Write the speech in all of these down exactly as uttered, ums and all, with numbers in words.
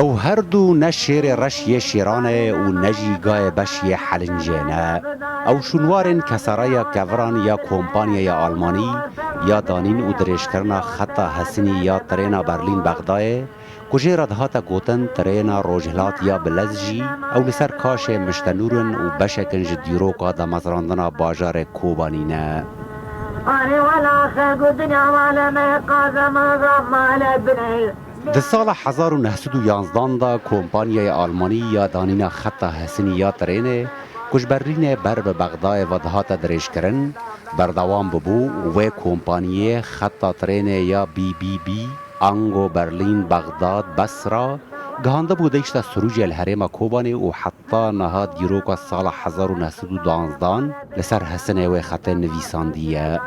Ew her du ne şêrê reş yê şêran e û ne jî gayê beş yê helincê ne. Ew şûnwarên kesaraya keviran ya kompanyaya Almanî ya danîn û dirêjkirina xeta Hesinî ya trêna Berlîn-Bexdayê, ku jê re dihate gotin trêna rojhilat ya bilez jî, ew li ser kaşê Miştenûr in û beşek in ji dîroka damezrandina bajarê Kobanî ne. Arê wela xelk û dinya wale me qaze maza male binê. Di sala hezar û neh sed û yanzdan de kompanyaya Almanî ya danîna xeta Hesinî ya trênê, ku ji Berlînê ber bi Bexdayê ve dihate dirêjkirin, berdewam bibû û wê kompaniyê xeta trênê ya B B B, ango Berlîn, Bexdad, Besra, gihandibû deşta Sirûcê li herêma Kobanê û heta niha dîroka sala hezar û neh sed û duwanzdan li ser hesinê wê xetê nivîsandiye.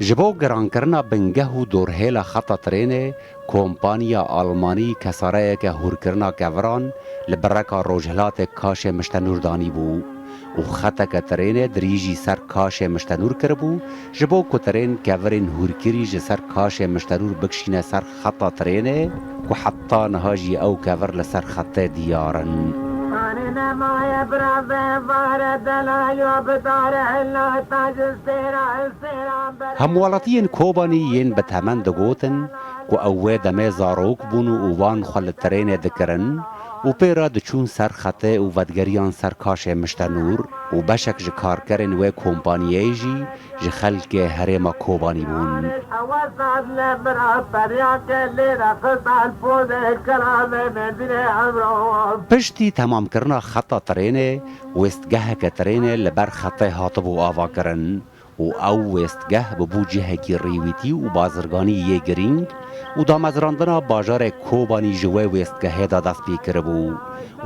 Ji bo girankirina bingeh û dorhêla xeta trênê, kompaniya Almanî kesareyeke hûrkirina keviran li bireka rojhilatê kaşê Miştenûr danîbû û xeteke trênê dirîjî ser kaşê Miştenûr kiribû, ji bo ku trên kevirên hûrkirî ji ser kaşê Miştenûr bikişîne ser xeta trênê, ku heta niha jî ew kevir li ser xetê diyar in. Hemwelatiyên Kobanî yên bi temen digotin ku ew wê demê zarok bûn û wan xwe li trênê dikirin û pê re diçûn ser xetê û vedigeriyan ser kaşê Miştenûr û beşek ji karkerên wê kompaniyeyê jî ji xelkê herêma Kobanî bûn. Piştî temamkirina xeta trênê, wêstgeheke trênê li ber xetê hatibû avakirin û ew wêstgeh bûbû cihekî rîwîtî û bazirganî yê girîng û damezrandina bajarê Kobanî ji wê wêstgehê de dest pê kiribû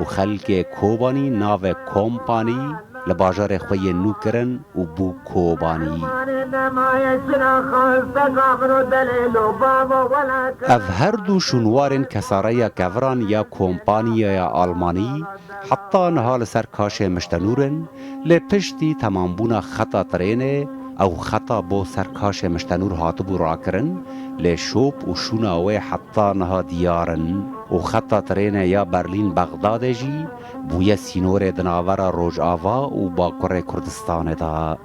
û xelkê Kobanî navê kompanî li bajarê xwe yên nû kirin û bû Kobanî. Ev her du şûnwarên kesareya keviran ya kompaniyaya Almanî heta niha li ser kaşê Miştenûr in, lê piştî temambûna xeta trênê ew xeta bo ser kaşê Miştenûr hatibû rakirin, lê şop û şûna wê heta niha diyar in û xeta trênê ya Berlîn-Bexdadê jî bûye sînorê di navbera Rojava û Bakurê Kurdistanê de.